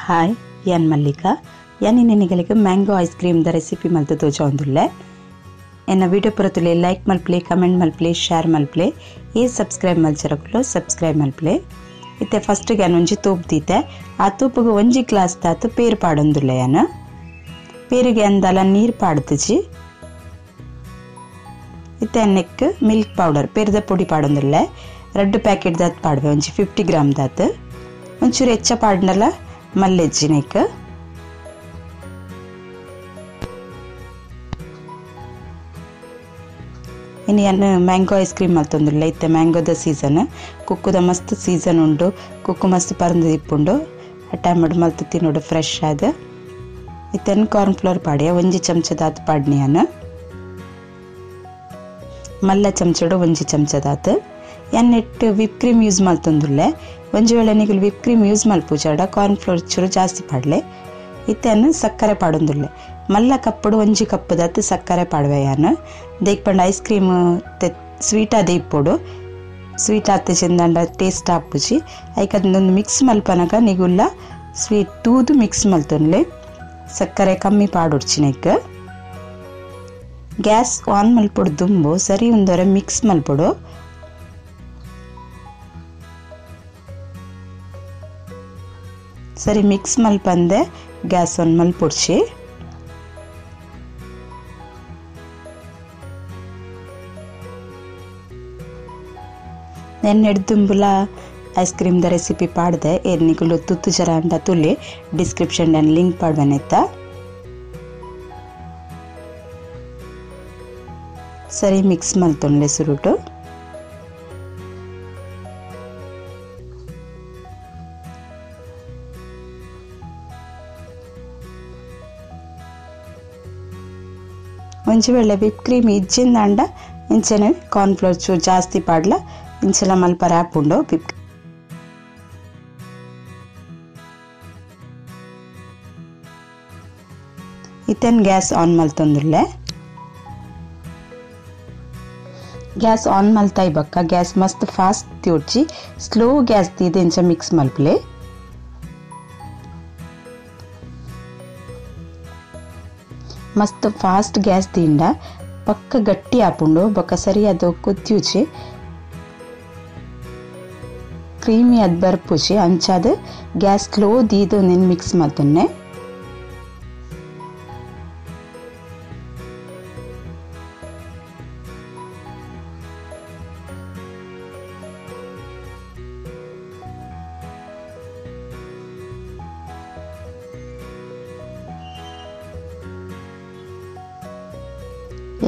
Hi ಯಾನ್ ಮಲ್ಲಿಕಾ ಯಾನ್ ನಿನಗಳಿಗೆ mango ice cream the recipe ಮಲ್ತು ತೋಜಾವೊಂದುಲ್ಲೆ. ಎನ್ನ ವಿಡಿಯೋ ಪುರತುಲೆ ಲೈಕ್ ಮಲ್ಪ್ಲೆ, ಕಮೆಂಟ್ ಮಲ್ಪ್ಲೆ, ಶೇರ್ ಮಲ್ಪ್ಲೆ, ಈ ಸಬ್ಸ್ಕ್ರೈಬ್ ಮಲ್ಚರಕುಲು ಸಬ್ಸ್ಕ್ರೈಬ್ ಮಲ್ಪ್ಲೆ. ಇತ್ತೆ ಫಸ್ಟ್ ಯಾನ್ ಒಂಜಿ ತೂಪ್ ದೀತೆ. ಆ ತೂಪುಗು ಒಂಜಿ ಗ್ಲಾಸ್ ದಾತ್ ಪೇರು ಪಾಡೊಂದುಲ್ಲೆ. ಯಾನ್ ಪೇರಿಗೆ ಅಂದಲ ನೀರು ಪಾಡ್ತಿಜಿ. ಇತ್ತೆ ನೆಕ್ ಮಿಲ್ಕ್ ಪೌಡರ್ ಪೇರ್ದ ಪೊಡಿ ಪಾಡೊಂದುಲ್ಲೆ. ರಡ್ಡು ಪ್ಯಾಕೆಟ್ ದಾತ್ ಪಾಡ್ವೆ, ಒಂಜಿ 50 ಗ್ರಾಮ್ ದಾತ್. ಒಂಚೂರು ಹೆಚ್ಚ ಪಾಡ್ನಲ ಮಲ್ಲೆಜ್ಜಿ ನೆಕ್. ಇನ್ನು ಯಾನ್ ಮ್ಯಾಂಗೋ ಐಸ್ ಕ್ರೀಮ್ ಮಲ್ತೊಂದುಲ್ಲೆ. ಇತ್ತೆ ಮ್ಯಾಂಗೋದ ಸೀಸನ್, ಕುಕ್ಕುದ ಮಸ್ತ್ ಸೀಸನ್ ಉಂಡು, ಕುಕ್ಕು ಮಸ್ತ್ ಪರಂದು ಇಪ್ಪುಂಡು. ಆ ಟೈಮ್ ಮಲ್ತು ತಿನ್ನೋಡು ಫ್ರೆಶ್ ಆದ್. ಇತ್ತೆ ಕಾರ್ನ್ ಫ್ಲೋರ್ ಪಾಡಿಯ ಒಂಜಿ ಚಮಚದಾತ್ ಪಾಡ್ನಿ ಯಾನ್, ಮಲ್ಲ ಚಮಚಡು ಒಂಜಿ ಚಮಚದಾತ್. ಯಾನ್ ನೆಟ್ ವಿಪ್ ಕ್ರೀಮ್ ಯೂಸ್ ಮಲ್ತೊಂದುಲ್ಲೆ. ಒಂಜಿ ವೇಳೆ ನಿಗುಲು ವಿಪ್ ಕ್ರೀಮ್ ಯೂಸ್ ಮಲ್ಪುಜಾಡ ಕಾರ್ನ್ ಫ್ಲೋರ್ ಚೂರು ಜಾಸ್ತಿ ಪಾಡ್ಲೆ. ಇತ್ತೆ ಸಕ್ಕರೆ ಪಾಡೊಂದುಲ್ಲೆ. ಮಲ್ಲ ಕಪ್ಪುಡು ಒಂಜಿ ಕಪ್ಪುದಾತ್ ಸಕ್ಕರೆ ಪಾಡುವೆ ಯಾನ್. ದೇಕ್ ಪಂಡ ಐಸ್ ಕ್ರೀಮ್ ಸ್ವೀಟ್ ಆದೇ ಇಪ್ಪೊಡು, ಸ್ವೀಟ್ ಆತ ಚೆಂದಂಡ ಟೇಸ್ಟ್ ಆಪುಜಿ. ಐಕ್ ಅದೊಂದು ಮಿಕ್ಸ್ ಮಲ್ಪನಗ ನಿಗುಲ್ಲ ಸ್ವೀಟ್ ತೂದು ಮಿಕ್ಸ್ ಮಲ್ತೊನ್ಲೆ. ಸಕ್ಕರೆ ಕಮ್ಮಿ ಪಾಡೊಡ್ಚಿ ನೆಕ್. ಗ್ಯಾಸ್ ಆನ್ ಮಲ್ಪೊಡು ದುಂಬು ಸರಿ ಒಂದೊರೆ ಮಿಕ್ಸ್ ಮಲ್ಪೊಡು. ಸರಿ ಮಿಕ್ಸ್ ಮಲ್ಪಂದೆ ಗ್ಯಾಸ್ ಆನ್ ಮಲ್ಪೊಡ್ಚಿ. ನೆನ್ನೆ ದುಂಬುಲ ಐಸ್ ಕ್ರೀಮ್ the recipe ಪಾಡ್ದೆ. ಏರ್ನಿಗುಲು ತುತ್ತು ಜರ ಅಂಡ ತುಲಿ ಡಿಸ್ಕ್ರಿಪ್ಷನ್ ಲಿಂಕ್ ಪಾಡ್ವೆನೆತ್ತ. ಸರಿ ಮಿಕ್ಸ್ ಮಲ್ತೊನ್ಲೆ ಸುರುಟು. ಒಂಜಿ ವೇಳೆ ವಿಪ್ ಕ್ರೀಮ್ ಇಜ್ಜಿಂದಾಂಡ ಇಂಚನೆ ಕಾರ್ನ್ ಫ್ಲೋರ್ ಚೂರು ಜಾಸ್ತಿ ಪಾಡ್ಲ ಇಂಚಲ ಮಲ್ಪರೆ ಆಪುಂಡು. ವಿಪ್ ಇತ್ತೇನ್ ಗ್ಯಾಸ್ ಆನ್ ಮಲ್ತೊಂದುಲ್ಲೆ. ಗ್ಯಾಸ್ ಆನ್ ಮಲ್ತಾಯಿ ಬಕ್ಕ ಗ್ಯಾಸ್ ಮಸ್ತ್ ಫಾಸ್ಟ್ ತಿರ್ಚಿ ಸ್ಲೋ ಗ್ಯಾಸ್ ತೀದೆ ಇಂಚ ಮಿಕ್ಸ್ ಮಲ್ಪಲೆ. ಮಸ್ತ್ ಫಾಸ್ಟ್ ಗ್ಯಾಸ್ ದಿಂಡ ಪಕ್ಕ ಗಟ್ಟಿ ಆಪುಂಡು. ಬೊಕ್ಕ ಸರಿಯಾದ ಕುತ್ತಿಯುಚಿ ಕ್ರೀಮಿ ಅದ್ ಬರ್ಪುಚಿ. ಅಂಚಾದ ಗ್ಯಾಸ್ ಸ್ಲೋ ದೀದು ನಿನ್ ಮಿಕ್ಸ್ ಮಲ್ತೊನ್ನೆ.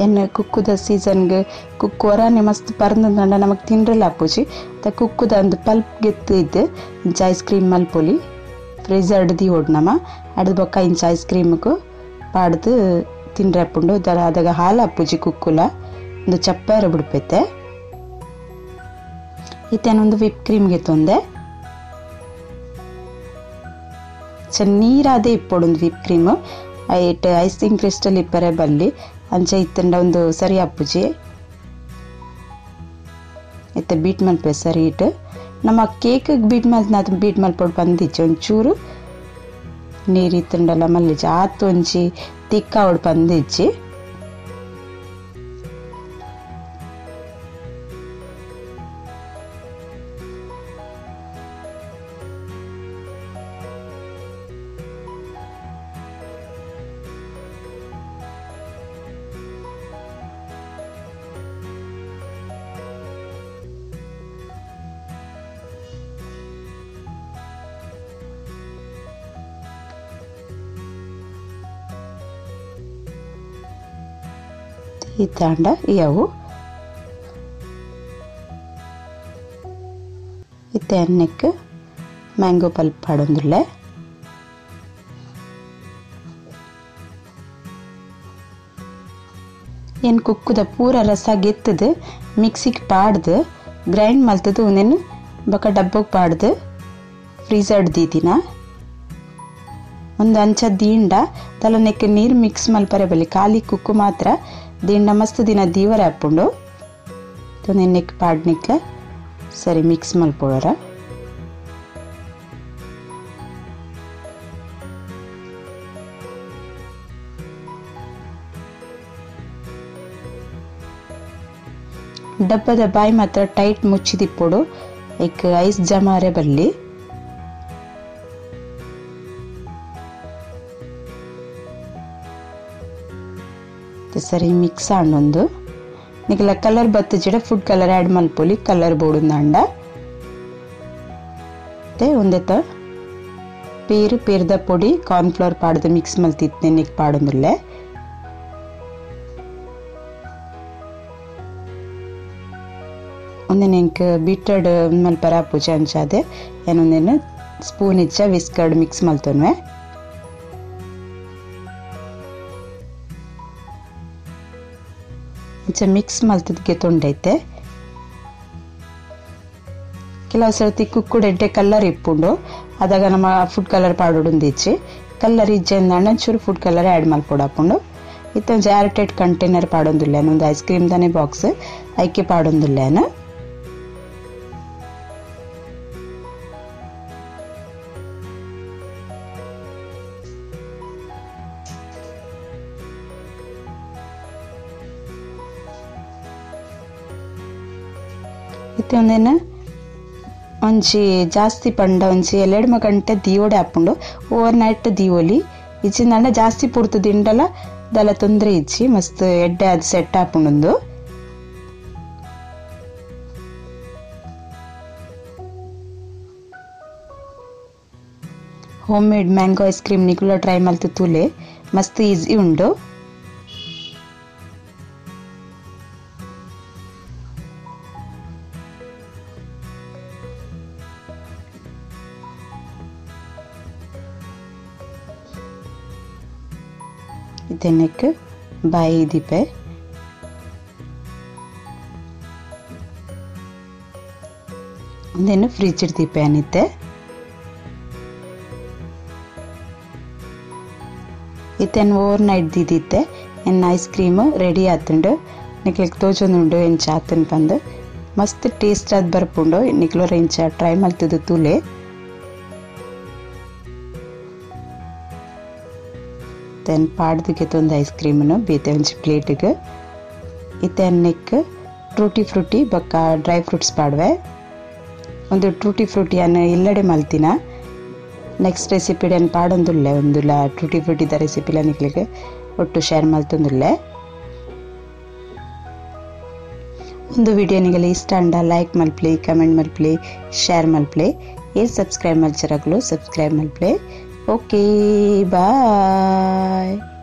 ಎನ್ನ ಕುಕ್ಕುದ ಸೀಸನ್ಗೆ ಕುಕ್ಕು ಹೊರನೆ ಮಸ್ತ್ ಪರಂದಂಡ ನಮಗೆ ತಿನ್ರಲ್ಲ ಆಪುಜಿ. ತ ಕುಕ್ಕುದ ಒಂದು ಪಲ್ಪ್ ಗೆತ್ತು ಇದ್ದು ಇಂಚ ಐಸ್ ಕ್ರೀಮ್ ಮಲ್ಪೊಲಿ. ಫ್ರೀಜರ್ the ಓಡ್ ನಮ್ಮ ಅಡ್ದು ಬೊಕ್ಕ ಇಂಚ ಐಸ್ ಕ್ರೀಮ್ಗೂ ಪಾಡ್ದು ತಿನ್ರೆ ಆಪುಂಡು. ಅದಾಗ ಹಾಲು ಆಪುಜಿ ಕುಕ್ಕುಲ ಒಂದು ಚಪ್ಪಾರ ಬಿಡ್ಪೈತೆ. ಇತ್ತೇನೊಂದು ವಿಪ್ ಕ್ರೀಮ್ ಗೆತ್ತೊಂದೆ ನೀರಾದೇ ಇಪ್ಪೊಡು ಒಂದು ವಿಪ್ ಕ್ರೀಮ್. ಐಟ್ ಐಸಿಂಗ್ ಕ್ರಿಸ್ಟಲ್ ಇಪ್ಪರೆ ಬಲ್ಲಿ ಅಂಚ ಇತ್ತಂಡ ಒಂದು ಸರಿ ಆಪುಜಿ. ಇತ್ತೆ ಬೀಟ್ ಮಲ್ಪೆ ಸರಿ ಇಟ್ಟು ನಮ್ಮ ಕೇಕ್ ಬೀಟ್ ಮಲ್ತ ಬೀಟ್ ಮಲ್ಪೊಡು ಬಂದಿಚ್ಚಿ ಒಂಚೂರು ನೀರು ಇತ್ತಂಡಲ್ಲ ಮಲ್ಲಿಚ್ಚಿ ಆತು ಒಂಜಿ ತಿಕ್ಕ ಅವಡು ಬಂದಿಚ್ಚಿ. ಇತ್ತಾಂಡ ಇವು ಇತ್ತೆ ಅನ್ನಕ್ಕೆ ಮ್ಯಾಂಗೋ ಪಲ್ಪ್ ಪಾಡೊಂದುಲ್ಲೆ. ಏನು ಕುಕ್ಕುದ ಪೂರ ರಸ ಗೆತ್ತದು ಮಿಕ್ಸಿಗೆ ಪಾಡ್ದು ಗ್ರೈಂಡ್ ಮಲ್ತದು ಒಂದೇನು ಬೊಕ್ಕ ಡಬ್ಬಕ್ಕೆ ಪಾಡ್ದು ಫ್ರೀಜರ್ ದೀತಿನ ಒಂದು ಅಂಚ ದಿಂಡ ತಲ ನೆಕ್ ನೀರು ಮಿಕ್ಸ್ ಮಲ್ಪರೆ ಬಲ್ಲಿ. ಖಾಲಿ ಕುಕ್ಕು ಮಾತ್ರ ದಿಂಡ ಮಸ್ತ್ ದಿನ ದೀವರ ಆಪುಂಡು. ನೆಕ್ ಪಾಡ್ನಿಕ್ಲ ಸರಿ ಮಿಕ್ಸ್ ಮಲ್ಪೊಡರ. ಡಬ್ಬದ ಬಾಯಿ ಮಾತ್ರ ಟೈಟ್ ಮುಚ್ಚಿದಿಪ್ಪೊಡು ಐಕ್ ಐಸ್ ಜಮಾರೆ ಬಲ್ಲಿ ಸರಿ ಮಿಕ್ಸ್ ಆಂಡೊಂದು ನಿಕಲ ಕಲರ್ ಬತ್ತಜಿಡ ಫುಡ್ ಕಲರ್ ಆ್ಯಡ್ ಮಲ್ಪೊಲಿ ಕಲರ್ ಬೋಡುಂದಾಂಡ ಮತ್ತೆ ಒಂದೆತ ಪೇರು ಪೇರ್ದ ಪೊಡಿ ಕಾರ್ನ್ಫ್ಲವರ್ ಪಾಡ್ದು ಮಿಕ್ಸ್ ಮಲ್ತಿತ್ನೆ ನಿಕ್ ಪಾಡೊಂದುಲ್ಲೆ ಒಂದೆನೆ ಎಂಕ್ ಬೀಟರ್ಡ್ ಮಲ್ಪರ ಆಪುಜಿ ಅಂಚಾದೆ ಯಾನ್ ಒಂದೆನ್ ಸ್ಪೂನ್ ಇಜ್ಜ ವಿಸ್ಕರ್ಡ್ ಮಿಕ್ಸ್ ಮಲ್ತೊನ್ವೆ ಇಂಚ ಮಿಕ್ಸ್ ಮಲ್ತದ ಗೆತೊಂಡೈತೆ ಕೆಲವು ಸರ್ತಿ ಕುಕ್ಕುಡು ಎಡ್ಡೆ ಕಲ್ಲರ್ ಇಪ್ಪುಂಡು ಅದಾಗ ನಮ್ಮ ಫುಡ್ ಕಲರ್ ಪಾಡೊಡುಂದಿಜ್ಜಿ ಕಲ್ಲರ್ ಇಜ್ಜಂದಾಂಡ ಒಂಚೂರು ಫುಡ್ ಕಲರ್ ಆ್ಯಡ್ ಮಲ್ಪೊಡಾಪುಂಡು ಇತ್ತೆ ಒಂಜಿ ಏರ್ ಟೈಟ್ ಕಂಟೈನರ್ ಪಾಡೊಂದುಲ್ಲೆ ಒಂದು ಐಸ್ ಕ್ರೀಮ್ ದಾನೆ ಬಾಕ್ಸ್ ಐಕೆ ಪಾಡೊಂದುಲ್ಲೆನ ಇತ್ತೆ ಒಂದೇನ ಒಂಜಿ ಜಾಸ್ತಿ ಪಂಡ ಒಂಜಿ 2 ಗಂಟೆ ದಿಯೋಡೆ ಆಪುಂಡು ಓವರ್ ನೈಟ್ ದಿಯೋಲಿ ಇಜ್ಜಿಂದಾಂಡ ಜಾಸ್ತಿ ಪೂರ್ತಿ ದಿಂಡಲ ದಲ ತೊಂದರೆ ಇಜ್ಜಿ ಮಸ್ತ್ ಎಡ್ಡೆ ಅದು ಸೆಟ್ ಆಪುಂಡು home made mango ice cream ನಿಕುಲ try ಮಲ್ತು ತೂಲೆ ಮಸ್ತ್ ಈಸಿ ಉಂಡು ಇದನ್ನಕ್ಕೆ ಬಾಯಿ ದೀಪೆ ಒಂದೇನು ಫ್ರಿಜ್ ದೀಪೆ ಅನಿತ್ತೆ ಇತ್ತೇನು ಓವರ್ ನೈಟ್ ದೀದಿತ್ತೆ ಎನ್ನ ಐಸ್ ಕ್ರೀಮ್ ರೆಡಿ ಆತುಂಡು ನಿಕ್ಲೆಗ್ ತೋಜೊಂದುಂಡು ಎಂಚ ಆತುಂಡು ಪಂದು ಮಸ್ತ್ ಟೇಸ್ಟ್ ಆದ್ ಬರ್ಪುಂಡು ನಿಕ್ಲೋರ ಎಂಚ ಟ್ರೈ ಮಲ್ತದ ತೂಲೆ then ಪಾಡ್ದಿಗೆ ತೊಂದು ಐಸ್ ಕ್ರೀಮನ್ನು ಬೇತೆ ಒಂಜಿ ಪ್ಲೇಟಿಗೆ ಇತ್ತೆ ನೆಕ್ ಟ್ರೂಟಿ ಫ್ರೂಟಿ ಬೊಕ್ಕ ಡ್ರೈ ಫ್ರೂಟ್ಸ್ ಪಾಡುವೆ ಒಂದು ಟ್ರೂಟಿ ಫ್ರೂಟಿಯನ್ನು ಇಲ್ಲಡೆ ಮಲ್ತಿನ ನೆಕ್ಸ್ಟ್ ರೆಸಿಪಿ ಏನು ಪಾಡೊಂದುಲ್ಲೆ ಒಂದುಲ ಟ್ರೂಟಿ ಫ್ರೂಟಿದ ರೆಸಿಪಿಲ ನಿಕ್ಲೆಗ್ ಒಟ್ಟು ಶೇರ್ ಮಲ್ತೊಂದುಲ್ಲೆ ಒಂದು ವಿಡಿಯೋ ನಿಗಲ ಇಷ್ಟ ಅಂಡ ಲೈಕ್ ಮಲ್ಪ್ಲೆ ಕಮೆಂಟ್ ಮಲ್ಪ್ಲೆ ಶೇರ್ ಮಲ್ಪ್ಲೆ ಏರ್ ಸಬ್ಸ್ಕ್ರೈಬ್ ಮಲ್ಚರಗ್ಲು ಸಬ್ಸ್ಕ್ರೈಬ್ ಮಲ್ಪ್ಲೆ. Okay, bye.